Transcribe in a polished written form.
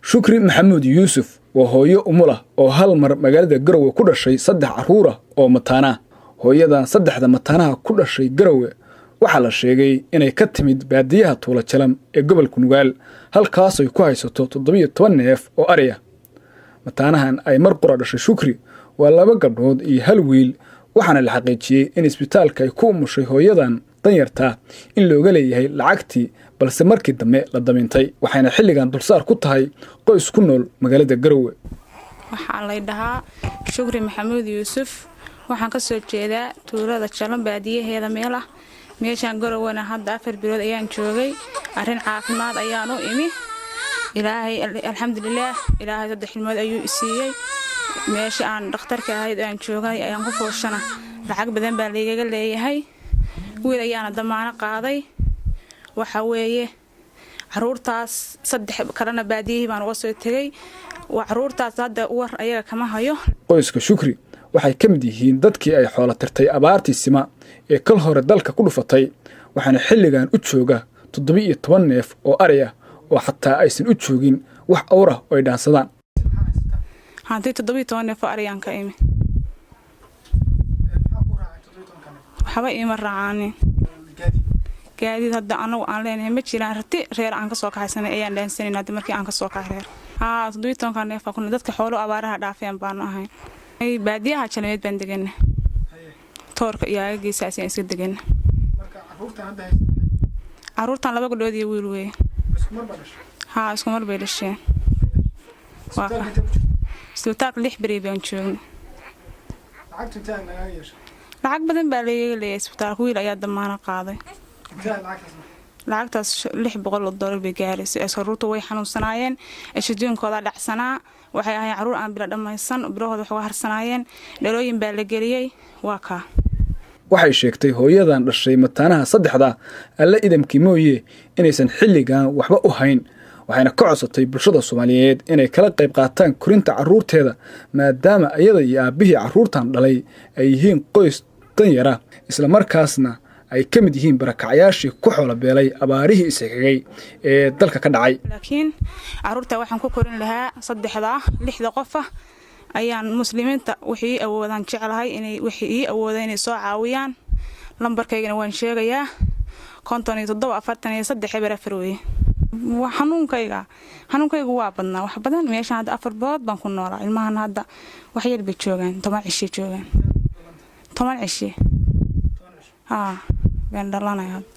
Shukri Maxamuud Yuusuf waa hooyo umulah oo hal mar magaalada Garowe ku dhashay saddex carruur ah oo mataana. Hooyadan saddexda mataanaha ku dhashay Garowe waxaa la sheegay inay ka timid baadiyaha Tuulo Jalam ee gobolka Nugaal, halkaasay ku haysato 17 neef oo ari ah. Mataanahan ay mar qura dhashay Shukri waa laba gabdhood iyo hal wiil, waxaana la xaqiijiyey in isbitaalka ay ku umushay hooyadan danyartaa in looga leeyahay lacagtii, balse markii dambe la damintay, waxayna xilligan dulsaar ku tahay qoys ku nool magaalada Garowe. Waxaa lay dhahaa Shukri Maxamuud Yuusuf. Waxaan ka soo jeedaa tuulada Jalan, baadiyaheeda meel ah. Meeshaan Garowena hadda 4 bilood ayaan joogay. Arrin caafimaad ayaan u imi. Ilaahay alxamdulilaah, Ilaahay saddex ilmood ayuu isiiyey. Meesha aan dhakhtarka ahayd aan joogay ayaan ku fooshana lacag badan baa laygaga leeyahay. Wiil ayaana damaano qaaday. Waxa weeye caruurtaas saddex kalena baadiyihii baan uga soo tegay. Caruurtaas hadda war ayaga kama hayo. Qoyska Shukri waxay ka mid yihiin dadkii ay xoolo tirtay abaartii sima ee kal hore dalka ku dhufatay, waxaana xilligan u jooga 17 neef oo ari ah oo xataa aysan u joogin wax awr ah oo ay dhaansadaan. Hanti 17 neef oo ariyaan ka imi, waxba iima raacaanin. Gaadiid hadda anagu aan leenahay ma jiraan. Rati reer aan kasoo kaxaysanay ayaan dhaansanayn hadda markii aan kasoo kaxay reer. Haa, 17-ka neef kuna dadka xoolo abaaraha dhaafeen baanu ahayn. Baadiyaha Jalameed baan degana, toorka iyo aagagiisa ayaan iska degana. Caruurtan laba gabdhood iyo wiil weeye. Haa, isku mar bay dhasheen. Isbitaalka 6 beri baan joognay. Lacag badan baa lagaga leeyahay isbitaalka. Wiil ayaa damaano qaaday. Lacagtaas $600 bay gaaraysay. Caruurta way xanuunsanaayeen, eshaduunkooda dhacsanaa. Waxay ahayn caruur aan bilo dhammaysan, bilahooda wax uga harsanaayeen. Dhalooyin baa la geliyey. Waa kaa. Waxay sheegtay hooyadan dhashay mataanaha saddexda Alle idamkii mooye inaysan xilligan waxba u hayn, waxayna ka codsatay bulshada Soomaaliyeed inay kala qayb qaataan korinta carruurteeda, maadaama iyada iyo aabbihii carruurtan dhalay ay yihiin qoys danyara, islamarkaasna ay ka mid yihiin barakacyaashii ku xoolo beelay abaarihii isxigay ee dalka ka dhacay. Laakiin caruurta waxaan ku korin lahaa saddexdaa lixda qofa ayaan muslimiinta wixii ii awoodaan jeclahay inay wixii ii awooda inay soo caawiyaan. Lambarkaygana waan sheegayaa: 57 43 04 weeye. Xanuunkayga waa badnaa wax badan. Meeshaan hadda 4 bilood baan ku noolaa. Ilmahan hadda wax yar bay joogaan, 10 cishay joogaan, 10 cishe haa baan dhalanaya hadda.